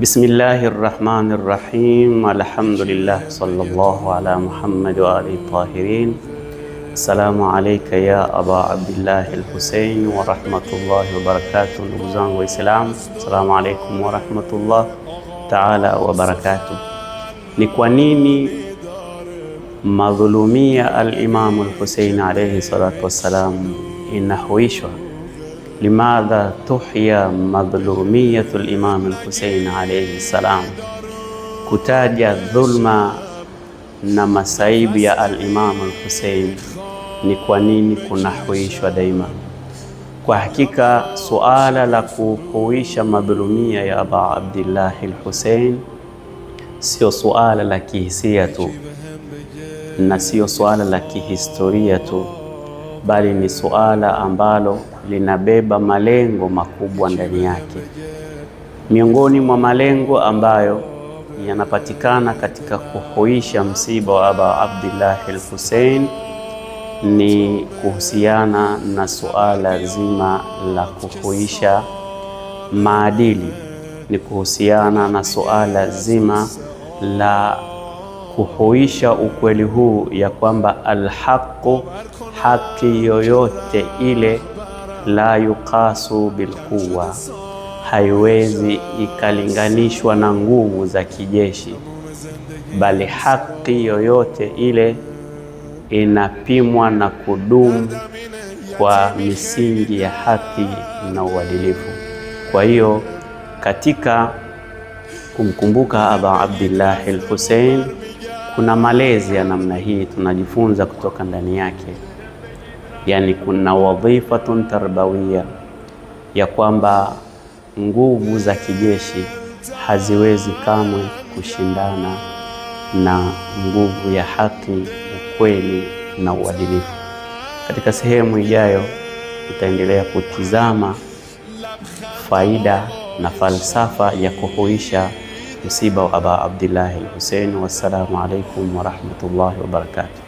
Bismillahi rrahmani rrahim. Alhamdulillah sallallahu ala Muhammad wa alihi tahirin. Assalamu alayka ya aba Abdillahi al-Husein wa rahmatullahi wa barakatuh. Ndugu zangu Waislamu, assalamu alaikum wa rahmatullah taala wa barakatuh. Ni kwa nini madhulumia al-Imamu al-Husein alayhi salatu wassalam inahuishwa? Limadha tuhya madhlumiyatu al-Imam al-Husein alayhi salam, kutaja dhulma na masaibu ya al-Imam al-Husein ni kwa nini kunahuishwa daima? Kwa hakika suala la kuhuisha madhulumia ya Aba Abdillahi al-Husein sio suala la kihisia tu na sio suala la kihistoria tu, bali ni suala ambalo linabeba malengo makubwa ndani yake. Miongoni mwa malengo ambayo yanapatikana katika kuhuisha msiba wa Aba Abdillahi al-Husein ni kuhusiana na suala zima la kuhuisha maadili, ni kuhusiana na suala zima la kuhuisha ukweli huu ya kwamba alhaqu, haki yoyote ile, la yuqasu bilquwa, haiwezi ikalinganishwa na nguvu za kijeshi, bali haki yoyote ile inapimwa na kudumu kwa misingi ya haki na uadilifu. Kwa hiyo katika kumkumbuka Aba Abdillahi al-Husein kuna malezi ya namna hii tunajifunza kutoka ndani yake, yaani kuna wadhifatun tarbawiya ya kwamba nguvu za kijeshi haziwezi kamwe kushindana na nguvu ya haki, ukweli na uadilifu. Katika sehemu ijayo tutaendelea kutizama faida na falsafa ya kuhuisha msiba wa Aba Abdillahi al-Husein. Wassalamu alaikum warahmatullahi wabarakatuh.